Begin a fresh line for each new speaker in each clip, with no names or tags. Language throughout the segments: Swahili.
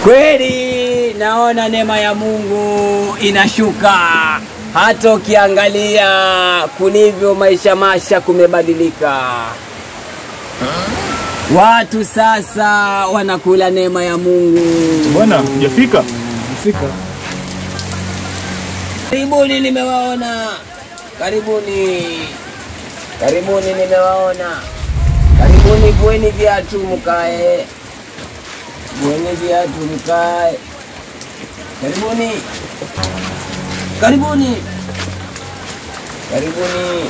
Kweli naona neema ya Mungu inashuka. Hata ukiangalia kulivyo maisha masha kumebadilika. Watu sasa wanakula neema ya Mungu.
Bwana, hujafika? Hujafika.
Karibuni nimewaona. Karibuni. Karibuni nimewaona. Karibuni, vueni viatu mkae. Vueni viatu mkae. Karibuni. Karibuni. Karibuni.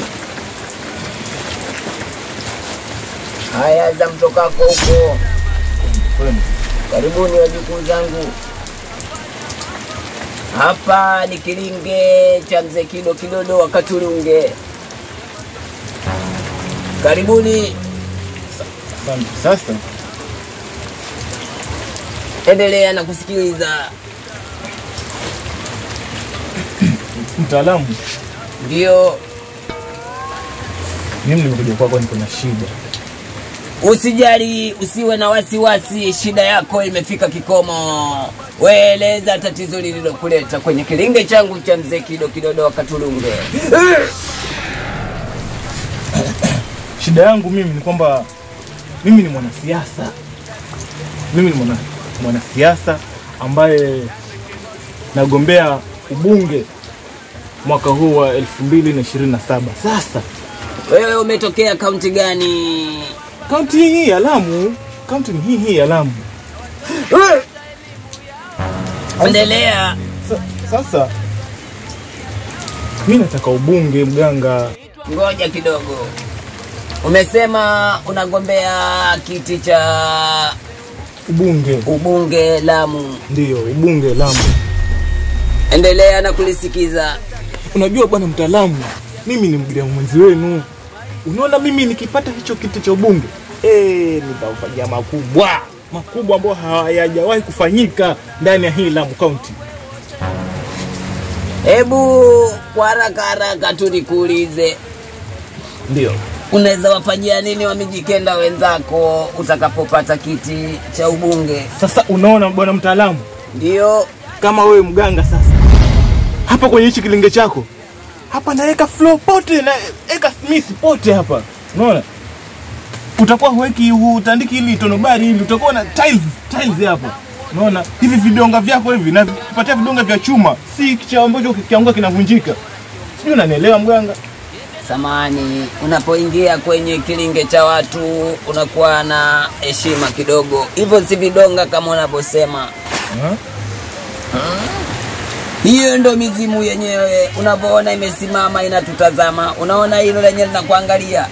Haya za mtokako huko. Karibuni wajukuu zangu. Hapa ni kilinge cha Mzee Kido Kidodo wa Katulunge. Karibuni.
Sasa
endelea na kusikiliza.
Mtaalamu.
Ndio.
Mimi nimekuja kwako niko na shida.
Usijali, usiwe na wasiwasi, shida yako imefika kikomo. Weeleza tatizo lililokuleta kwenye kilinge changu cha Mzee Kido Kidodo wa Katulunge.
Shida yangu mimi ni kwamba mimi ni mwanasiasa. Mimi ni mwanasiasa ambaye nagombea ubunge mwaka huu wa 2027. Sasa
wewe umetokea kaunti gani?
Kaunti hii ya Lamu. Kaunti ni hii ya Lamu.
Endelea.
Sasa mimi nataka ubunge, mganga.
Ngoja kidogo. Umesema unagombea kiti cha
ubunge.
Ubunge Lamu.
Ndio, ubunge Lamu.
Endelea na kulisikiza.
Unajua bwana mtaalamu, mimi ni mgeni mwenzi wenu. Unaona mimi nikipata hicho kiti cha ubunge, nitafanya makubwa. Makubwa ambayo hayajawahi kufanyika ndani ya hii Lamu County.
Hebu kwa haraka haraka tu nikuulize.
Ndio.
Unaweza wafanyia nini Wamijikenda wenzako utakapopata kiti cha ubunge?
Sasa unaona bwana mtaalamu?
Ndio.
Kama wewe mganga sasa, hapa kwenye hichi kilinge chako, hapa naweka floor pote, naweka Smith pote hapa. Unaona? Utakuwa huweki utandiki ili tonobari ili utakuwa na tiles hapa. Unaona? Hivi vidonga vyako hivi na kupatia vidonga vya chuma, si kicha ambacho ukikianguka kinavunjika. Sijui unanielewa mganga?
Samahani, unapoingia kwenye kilinge cha watu unakuwa na heshima kidogo. Hivyo si vidonga kama unavyosema. Hiyo ndo mizimu yenyewe unapoona imesimama inatutazama. Unaona hilo lenyewe linakuangalia.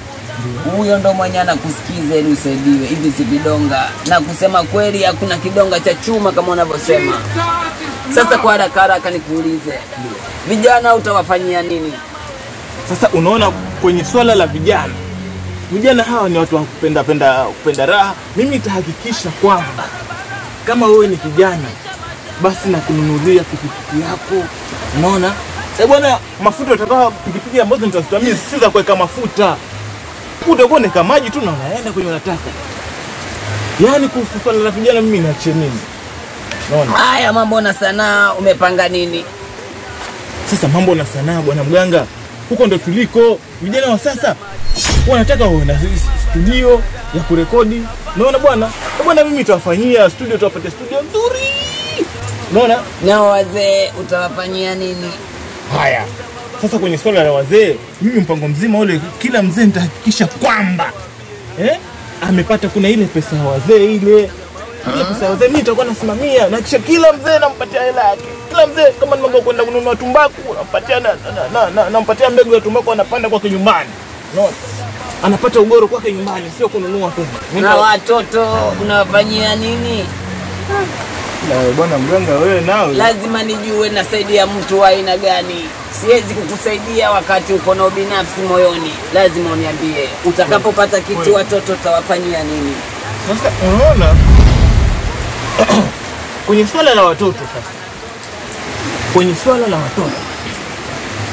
Huyo ndo mwenye anakusikiza ili usaidiwe. Hivi si vidonga. Na kusema kweli hakuna kidonga cha chuma kama unavyosema. Sasa kwa haraka haraka nikuulize, vijana utawafanyia nini?
Sasa unaona kwenye swala la vijana, vijana hawa ni watu wa kupenda raha. Mimi nitahakikisha kwamba kama wewe ni kijana basi na kununulia pikipiki yako. Unaona? Bwana, mafuta utakao pikipiki ambazo nitazitumia si za kuweka mafuta. Utakuwa unaweka maji tu na unaenda kwenye unataka. Yaani kuhusu swala la vijana mimi niachie mimi. Unaona?
Haya mambo na sanaa umepanga nini?
Sasa mambo na sanaa bwana mganga, huko ndo tuliko. Vijana wa sasa wanataka wawe na studio ya kurekodi. Unaona bwana? Bwana mimi nitawafanyia studio, tuwapatie studio nzuri. Unaona?
Na wazee utawafanyia nini?
Haya. Sasa kwenye swala la wazee, mimi mpango mzima ule kila mzee nitahakikisha kwamba amepata kuna ile pesa ya wazee ile. Ile pesa ya wazee mimi nitakuwa nasimamia na kisha kila mzee nampatia hela yake. Kila mzee kama ni mambo kwenda kununua tumbaku, nampatia nampatia mbegu ya tumbaku anapanda kwake nyumbani. Unaona? Anapata ugoro kwake nyumbani, sio kununua tu.
Na watoto unawafanyia nini?
Na bwana mganga wewe nawe.
Lazima nijue nasaidia mtu wa aina gani. Siwezi kukusaidia wakati uko na ubinafsi moyoni. Lazima uniambie utakapopata kiti watoto utawafanyia nini?
Sasa unaona kwenye swala la watoto sasa. Kwenye swala la watoto.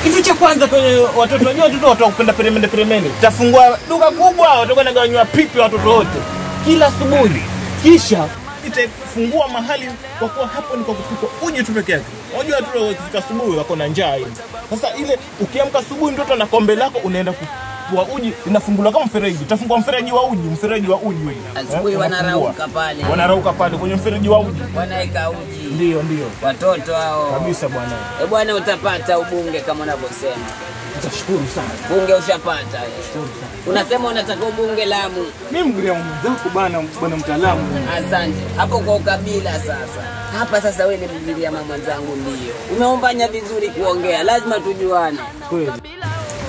Kitu cha kwanza kwenye watoto, unajua watoto watakupenda peremende peremende. Tafungua duka kubwa, watakuwa nagawanywa pipi watoto wote kila asubuhi. Kisha itafungua mahali kwa kuwa hapo ni kwa kupikwa uji tu peke yake. Unajua watoto wakifika asubuhi wako na njaa ile. Sasa ile ukiamka asubuhi mtoto na kombe lako unaenda kupua uji, inafunguliwa kama mfereji. Utafungua mfereji wa uji, mfereji wa uji wewe.
Asubuhi wanarauka pale.
Wanarauka pale kwenye mfereji wa uji.
Wanaeka uji.
Ndio, ndio.
Watoto hao.
Kabisa bwana.
Eh bwana, utapata ubunge kama unavyosema.
Nitashukuru sana.
Bunge ushapata.
Nashukuru sana.
Unasema unataka ubunge Lamu.
Mimi mguria mwenzako bwana, bwana mtaalamu.
Asante. Hapo kwa ukabila sasa. Hapa sasa wewe ni mguria mama mwenzangu ndio. Umeombanya vizuri kuongea, lazima tujuane.
Kweli.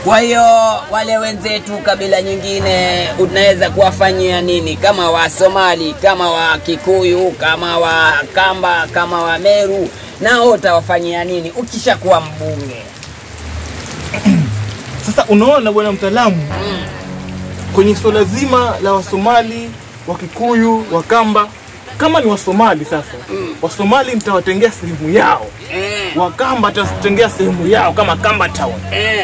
Kwa hiyo wale wenzetu kabila nyingine unaweza kuwafanyia nini? Kama wa Somali, kama wa Kikuyu, kama wa Kamba, kama wa Meru, nao utawafanyia nini ukishakuwa mbunge?
Sasa unaona bwana mtaalamu, kwenye swala zima la Wasomali, Wakikuyu, Wakamba, kama ni Wasomali sasa, Wasomali nitawatengea sehemu yao. Wakamba nitawatengea sehemu yao kama Kamba Town.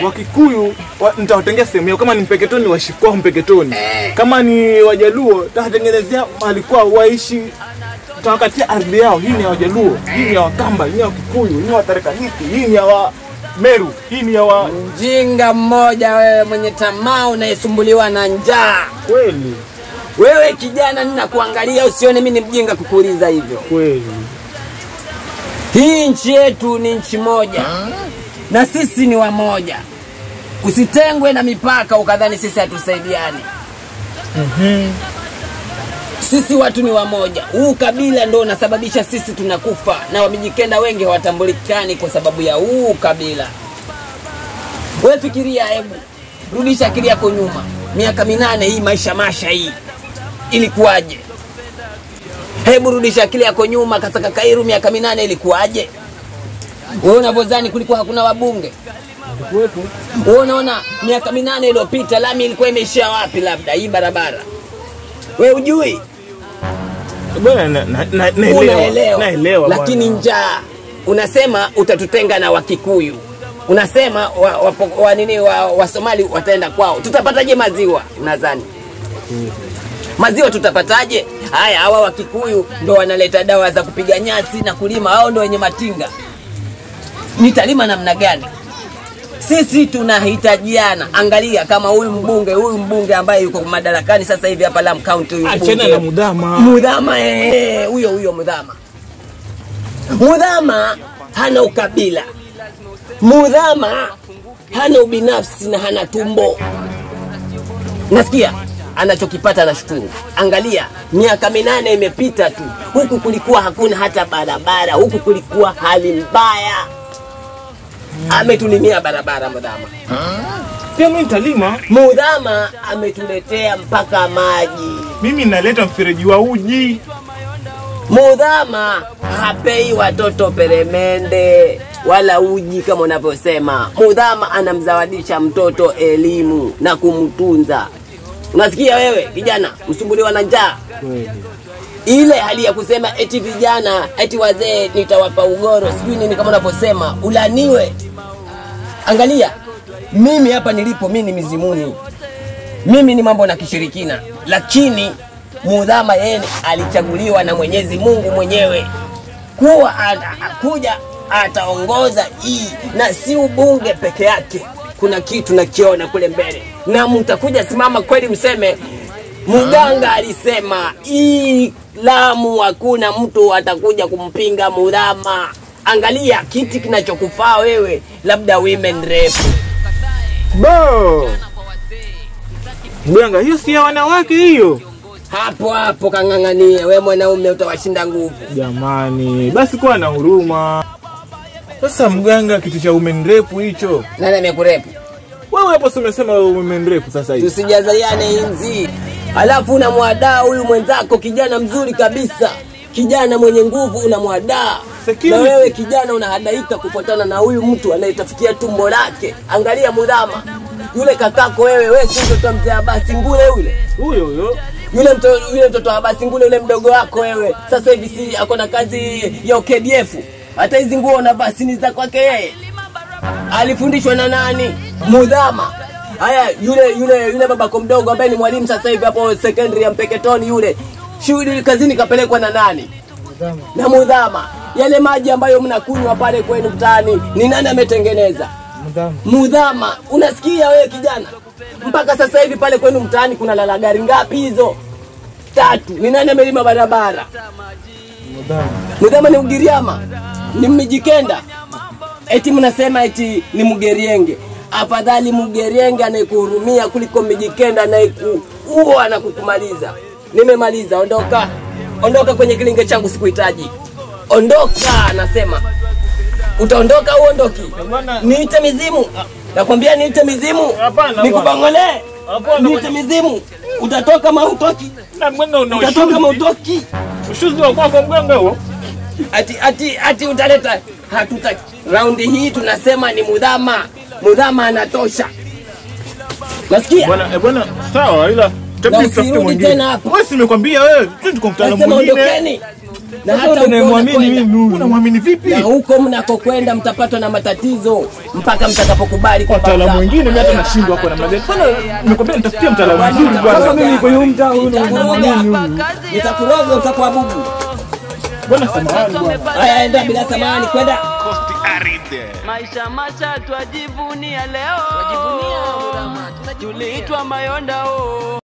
Wakikuyu nitawatengea sehemu yao kama ni Mpeketoni washikwa Mpeketoni. Kama ni Wajaluo nitawatengenezea mahali kwao waishi, nitawakatia ardhi yao. Hii ni ya Wajaluo, hii ni ya Wakamba, hii ni ya Wakikuyu, hii ni ya Tharaka Nithi, hii ni ya wa Meru, hii ni ya wa...
Mjinga mmoja wewe mwenye tamaa unayesumbuliwa na njaa.
Kweli.
Wewe kijana ninakuangalia, usione mimi ni mjinga kukuuliza hivyo.
Kweli.
Hii nchi yetu ni nchi moja. Na sisi ni wamoja. Usitengwe na mipaka ukadhani sisi hatusaidiani. Sisi watu ni wamoja. Huu kabila ndio unasababisha sisi tunakufa, na Wamijikenda wengi hawatambulikani kwa sababu ya huu kabila. Wewe fikiria, hebu rudisha akili yako nyuma. Miaka 8 hii maisha masha hii ilikuwaje? Hebu rudisha akili yako nyuma, Kasaka Kairu miaka 8 ilikuwaje? Wewe unavyodhani kulikuwa hakuna wabunge? Wewe unaona miaka 8 iliyopita lami ilikuwa imeishia wapi labda hii barabara? Wewe hujui?
Bwana naelewa. Naelewa.
Lakini njaa. Unasema utatutenga na Wakikuyu. Unasema wa Somali wataenda kwao. Tutapataje maziwa unadhani? Maziwa tutapataje? Haya, hawa Wakikuyu ndo wanaleta dawa za kupiga nyasi na kulima, hao ndo wenye matinga. Nitalima namna gani? Sisi tunahitajiana. Angalia kama huyu mbunge ambaye yuko madarakani sasa hivi hapa Lamu County, huyu mbunge.
Achana na Mudhama.
Mudhama huyo huyo Mudhama. Mudhama hana ukabila. Mudhama hana ubinafsi na hana tumbo. Nasikia anachokipata anashukuru. Angalia miaka 8 imepita tu. Huku kulikuwa hakuna hata barabara, huku kulikuwa hali mbaya. Ametulimia barabara Mudhama.
Pia mimi nitalima.
Mudhama ametuletea mpaka maji.
Mimi naleta mfereji wa uji.
Mudhama hapei watoto peremende wala uji kama unavyosema. Mudhama anamzawadisha mtoto elimu na kumtunza. Unasikia wewe kijana msumbuliwa na njaa? Ile hali ya kusema eti vijana eti wazee nitawapa ugoro sijui nini kama unavyosema, ulaniwe. Angalia mimi hapa nilipo, mimi ni mizimuni, mimi ni mambo na kishirikina, lakini Mudhama yeye alichaguliwa na Mwenyezi Mungu mwenyewe kuwa kuja ataongoza hii, na si ubunge peke yake. Kuna kitu nakiona kule mbele, na mtakuja simama kweli mseme mganga alisema hii Lamu hakuna mtu atakuja kumpinga Mudhama. Angalia kiti kinachokufaa wewe, labda women rep.
Bo. Mganga, hiyo si ya wanawake hiyo.
Hapo hapo kang'ang'anie, wewe mwanaume utawashinda nguvu.
Jamani, basi kuwa na huruma. Sasa mganga, kitu cha women rep hicho.
Nani amekurep?
Wewe hapo si umesema women rep sasa hivi.
Tusijazaliane inzi. Alafu unamwadaa huyu mwenzako kijana mzuri kabisa, kijana mwenye nguvu unamwadaa. Na wewe kijana unahadaika kufuatana na huyu mtu anayetafutia tumbo lake. Angalia Mudhama. Yule kakako wewe, wewe si mtoto wa mzee Abasi Ngule yule?
Huyo huyo.
Yule mtoto wa Abasi Ngule yule mdogo wako wewe. Sasa hivi si ako na kazi ya KDF. Hata hizi nguo na basi ni za kwake yeye. Alifundishwa na nani? Mudhama. Haya, yule babako mdogo ambaye ni mwalimu sasa hivi hapo secondary ya Mpeketoni yule. Shughuli kazini kapelekwa na nani? Mudhama. Na Mudhama. Yale maji ambayo mnakunywa pale kwenu mtaani ni nani ametengeneza? Mudhama. Mudhama. Unasikia wewe kijana? Mpaka sasa hivi pale kwenu mtaani kuna lala gari ngapi hizo? 3. Ni nani amelima barabara? Mudhama. Mudhama ni Mgiriama. Ni Mmijikenda. Eti mnasema eti ni Mgerienge. Afadhali Mgerienge anayekuhurumia kuliko Mmijikenda anayekuua na kukumaliza. Nimemaliza, ondoka. Ondoka kwenye kilinge changu, sikuhitaji. Ondoka nasema. Utaondoka uondoki? Niite mizimu. Nakwambia niite mizimu. Nikubangole. Niite mizimu. Utatoka mautoki.
Na mwenga una
utatoka mautoki.
Ushuzi wa kwako mganga huo.
Ati utaleta hatutaki. Raundi hii tunasema ni Mudhama. Mudhama anatosha. Nasikia?
Bwana bwana sawa, ila tabidi tutafute mwingine. Wewe si nimekwambia wewe, twende kwa mtaalamu mwingine.
Na hata
unamwamini mimi, unamwamini vipi?
Na huko mnakokwenda mtapatwa na matatizo mpaka mtakapokubali kwa
mtaalamu mwingine. Mimi hata nashindwa hapo namna gani. Bwana nimekwambia nitafutie mtaalamu mzuri bwana.
Sasa mimi kwa hiyo mtaa huyu unamwamini huyu.
Nitakuroga utakuwa bubu.
Bwana samahani bwana.
Haya, enda bila samahani kwenda.
Maisha macha twajivunia leo. Tuliitwa Mayonda.